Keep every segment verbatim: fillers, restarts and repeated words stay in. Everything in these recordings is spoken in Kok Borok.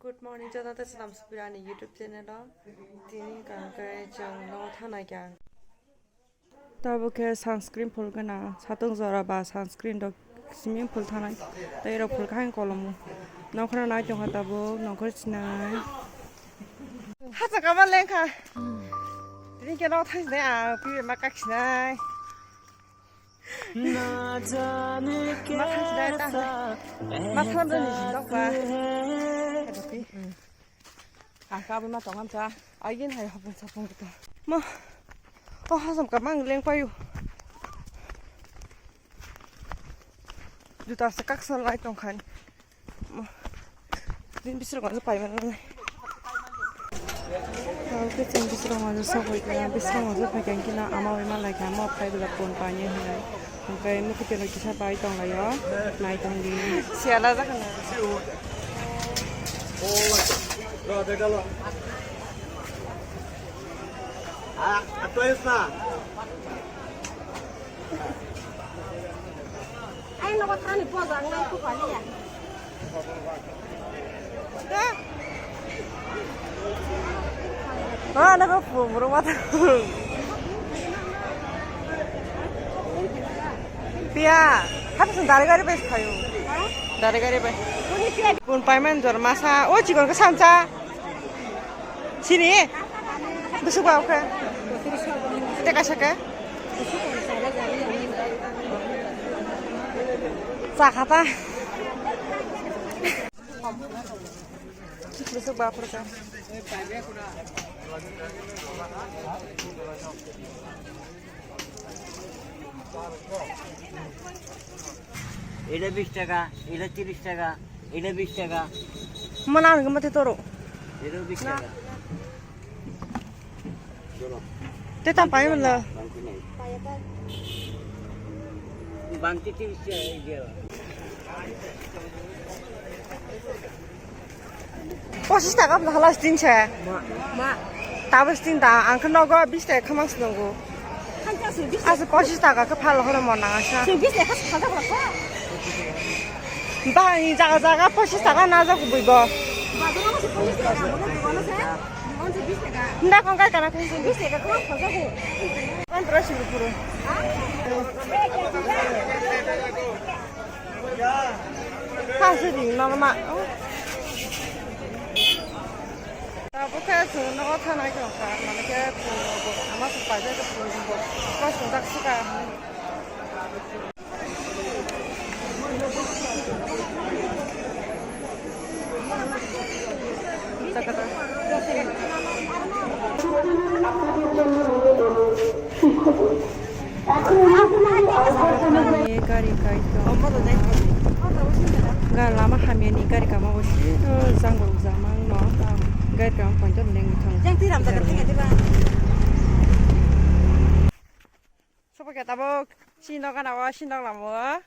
Good morning, joto tei salam sipirani YouTube channel o. Tini hwnkha hwnkhe chwng nogo thana khe ang. Tabuk khe sunscreen phul gana, satung jora ba sunscreen rok simi phul thanai. Tei rok phul kha kolomo. Nokra nai tongkha tabuk, nokra sinai. Hacha kama lengkha. Tini khe nogo thang sinai ang, pibe ma kak sinai. Ma kha sinai ta. Ma kha sinai ni jin tokba. Ang kha bai ma tongam cha. Agin hai hopung sapung kita. Ma. O hasam ka mang leng payu. Juta se kaksa lai tongkhan. Ma. Din bisrok ma pai mana. Kau ke cheng bisrok ma sok bai kena, bisrok ma sok bai kena kina ama bai ma lai kha, ama pai bela phone pa ni hinai. Hingke mukti keno kisa pai tong lai o. Nai tong di. Siala jakana. Ai nogo thani poza ang nai ku paliya. Ah, nogo pumro mata. Pia, hapsung dari gari bai phaio. Dari gari bai. Pun paiman jor masa. O chikon ka sansa. Sini? Busuk ba oke. Teka saka. Sakata. Busuk ba oke. Ele bis taka, ele tiris taka, ele bis taka. Mana ang mati toro. Ele bis taka. Te tam pai mala. Bangti tiris taka. Pochis taka bwla hala sting se. Ma. Tabo sting da, ang khe nogo bis taka khamang swngo. Asa pochis taka khe phalo horo mon nang asa. Ba, ni jaga jaga pochis taka na jaga bui bo. Nda kon kai kana khe bis taka khamang khojago. Antara suru puro. Thang se di mama ma. Tabuk khe chwng nogo thanai tongkha, mane khe chwng nogo ama chwng paijak khe chwng nogo ma chwng jak swkha. Gari kai to. Ga lama hamya ni gari kama bo si, eh, jang bo jang mang no. Gari kama point to leng thang. Jang ti ram ta ka thang ti ba. Sopo khe tabuk si nok gana o, si nok lama o.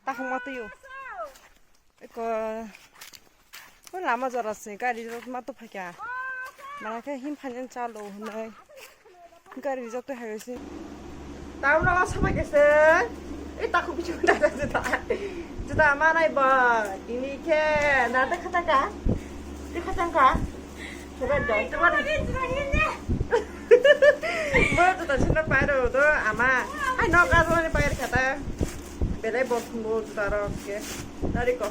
Takhuk ma twi o. Eko, o lama jora se gari rok ma twi phaikha. Mana khe him phainani chalo hwnwi. Gari rijak twi hai se. Town o sobai khe se. Ei takhuk bichung da juda. Juda manai bo. Tini khe nada khataka. Twi khatangkha. Juda do, juda do. Bo juda chhuna pairo do ama. Hai no gajwani pair khata. Belai bo thumbo juda rok khe. Nariko.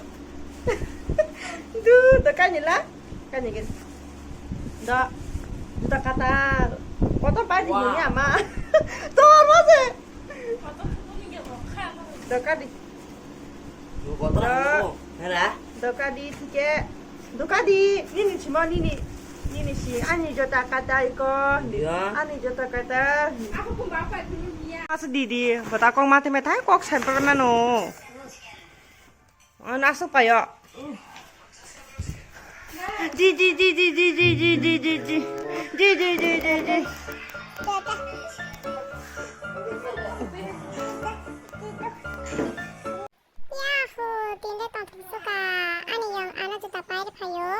Du, do kani la? Kani gen. Do. Juda kata. Koto pairi ni ama. Tor mo se. Do kadi. Hera? Doka di tike. Doka di. Nini chimo nini. Nini si. Ani jota kata iko. Iya. Ani jota kata. Aku pun bapak dulu niya. Mas didi. Bata kong mate metai kok semper mano. Nasu payo. Di di di di di di di di di di di di di di di di. Yahoo! Tinde tongthok suka. Ani yong ano juta pair phaio.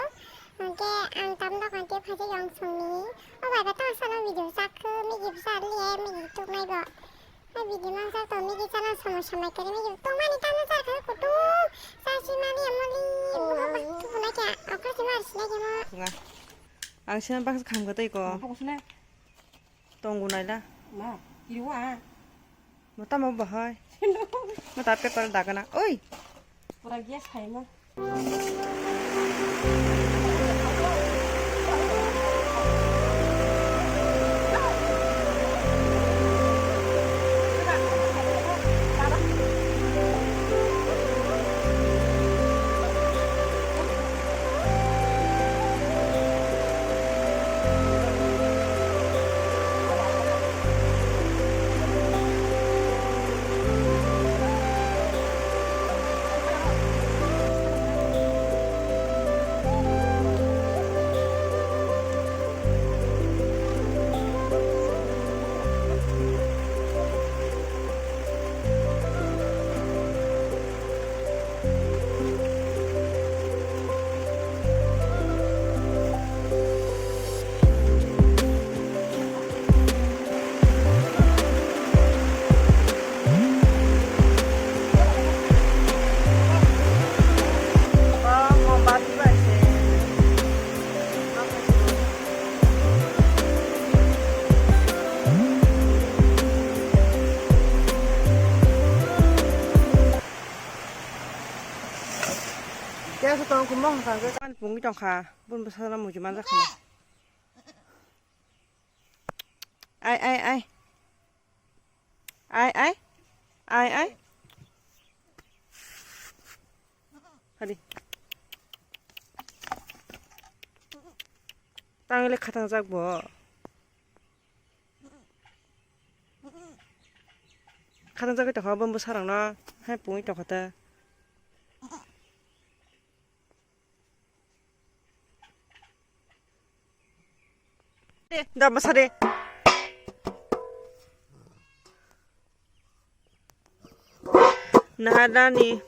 Hwnkhe ang tamno hwnkhe phaisa yong songni. O bai ba tong sano video chakhu, migi bwsa liye, migi tuknai bo. Hai video mang chak tong, migi chana somo samai kari, migi tongmani tamno char khe kutung. Chasi mani amoli, buha Ang sina baksa kham kwtwi ko. Tongo naila. Ma, kiriwa. Mo tamo bahai. Mo ta paper dagana. Oi. Pura gas khaima. Kesa tong kumong kha khe kan pungwi tong kha, bun bwsano muchung manjak kha. Ai, ai, ai. Ai, ai. Ai, ai. Hadi. Tangwi le khatangjak bo. Khatangjagwi tongkha bo bwsarokno hai pungwi tongkha ta. De, da bwsa de. Naharani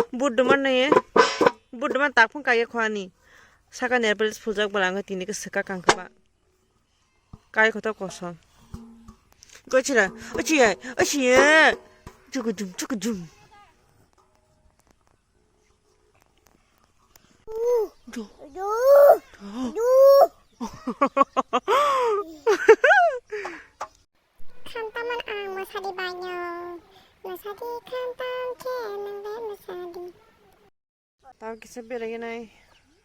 budhuman naye, budhuman takphung kaiye khwani. Saka nail polish phuljak bwla wngkha tini khe swkang kangkhe ba. Kai kotor kosom. Gochira, ochiya, ochiya. Chukudum, chukudum. Khantaman ang mwsadi baino. Mwsadi khantam khe nwng bai mwsadi. Tamo kisa berai nai.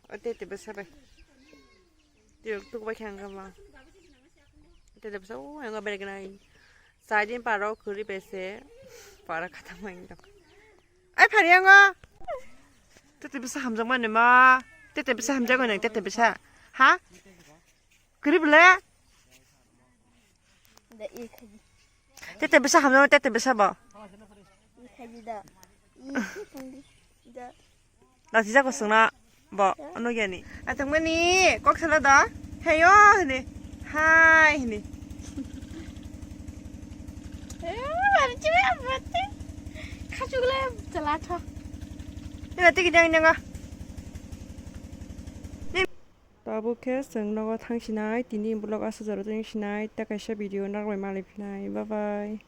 O tete bwsa bai. Tiyok tuk bai khe ang kama. Tete bwsa o ang berai nai. Saidin paro kuri bese. Para kata main dok. Ai phari ang o. Tete bwsa hamjak mani ma. Tete bwsa hamjak mani tete bwsa. Ha? Kuri bwle? Da, i khaji. Tete bwsa hamjak mani tete bwsa bo. I khaji da. I khaji da. Lachijak bo chwngno bo, ano giyani. Atwngmani kok sala da. Heyo hini. Hai hini. Khachukle chala tho. Ina tiki jang jang. Tabuk khe chwng nogo thang sinai, tini vlog aswk jora tong sinai, tei kaisa video narwkbai malai phinai. Bye bye.